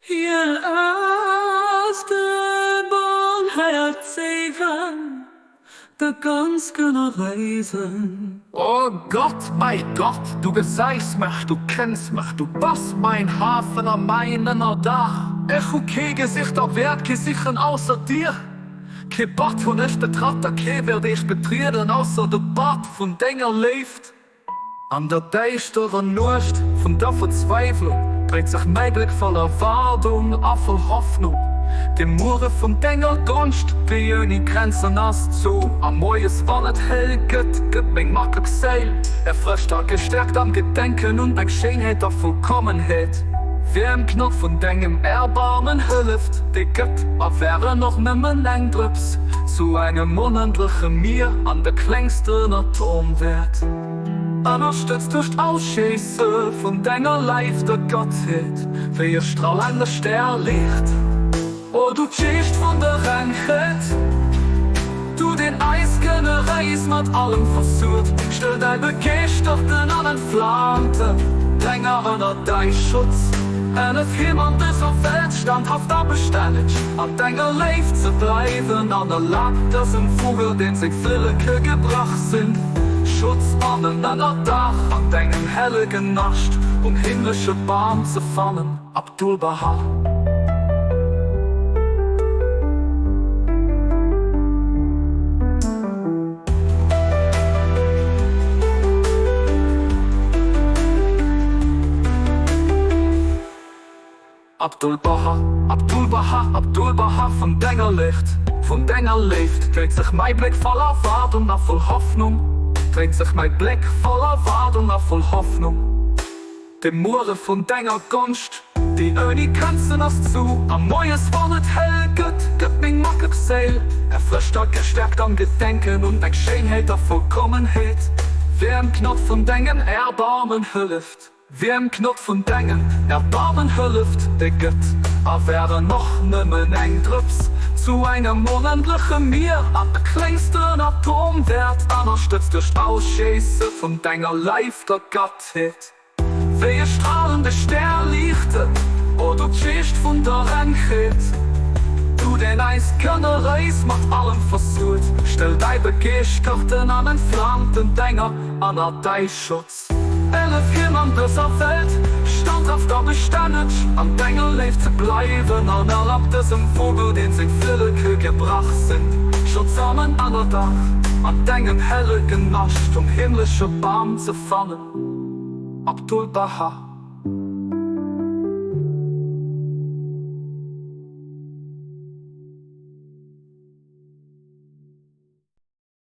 Hien ass de Barmhäerzegen, de ganz Generéisen. O Gott, mäi Gott, du gesäis mech, du kenns mech, du bass mäin Hafen a mäin Ënnerdaach. Ech hu kee gesicht a wäert kee sichen ausser dir, kee Bad hunn ech betratt a kee wäert ech betrieden ausser de Bad vun denger Léift. An der däischterer Nuecht vun der Verzweiwlung dréit sech mäi Bléck voll Erwaardung a voll Hoffnung dem Muere vun denger Gonscht, déi ouni Grenzen ass, zu. A moies wann et hell gëtt, gëtt meng Mack Séil erfrëscht a gestäerkt am Gedenken un deng Schéinheet a Vollkommenheet. Wiem d'Gnod vun dengem Erbarmen hëlleft, dee gëtt, a wär en och nëmmen eng Drëps, zu engem onendleche Mier an de klengsten Atom wäert. Ënnerstëtzt duerch d'Ausschéisse vun denger Leift der Gottheet, wéi e stralende Stär liicht. O du Geescht vun der Rengheet, du deen eis generéis mat allem versuert, stëll däi begeeschterten an entflaamten Dénger ënner däi Schutz. Hëllef him an dëser Welt standhaft a bestänneg an denger Léift ze bleiwen an erlab dësem Vugel, deem seng Flilleke gebrach sinn, Schutz an en Ënnerdaach an dengem hellegen Nascht um himmlesche Bam ze fannen. Abdu'l-Bahá. Abdu'l-Bahá, Abdu'l-Bahá, Abdu'l-Bahá Vun denger Léift, vun denger Léift dréit sech mäi Bléck voll Erwaardung a voll Hoffnung, dréit sech mäi Bléck voll Erwaardung a voll Hoffnung. Dem Muere vun denger Gonscht, déi ouni Grenzen ass, zu. A moies wann et hell gëtt, gëtt meng mackeg Séil erfrëscht a gestäerkt am Gedenken un deng Schéinheet a Vollkommenheet. Wiem d'Gnod vun dengem Erbarmen hëlleft, wiem d'Gnod vun dengem Erbarmen hëlleft, dee gëtt, a wär en och nëmmen eng Drëps, zu engem onendleche Mier an de klengsten Atom wäert, ënnerstëtzt duerch d'Ausschéisse vun denger Leift der Gottheet. Wéi e stralende Stär liichten, o du Geescht vun der Rengheet, du deen eis generéis mat allem versuert, stell däi begeeschterten an entflaamten Dénger ënner däi Schutz. Hëllef him an dëser Welt standhaft a bestänneg an denger Léift ze bleiwen an erlab dësem Vogel, deem seng Flilleke gebrach sinn, Schutz an en Ënnerdach an dengem hellegen Nascht um himmlesche Bam ze fannen. Abdu'l-Bahá.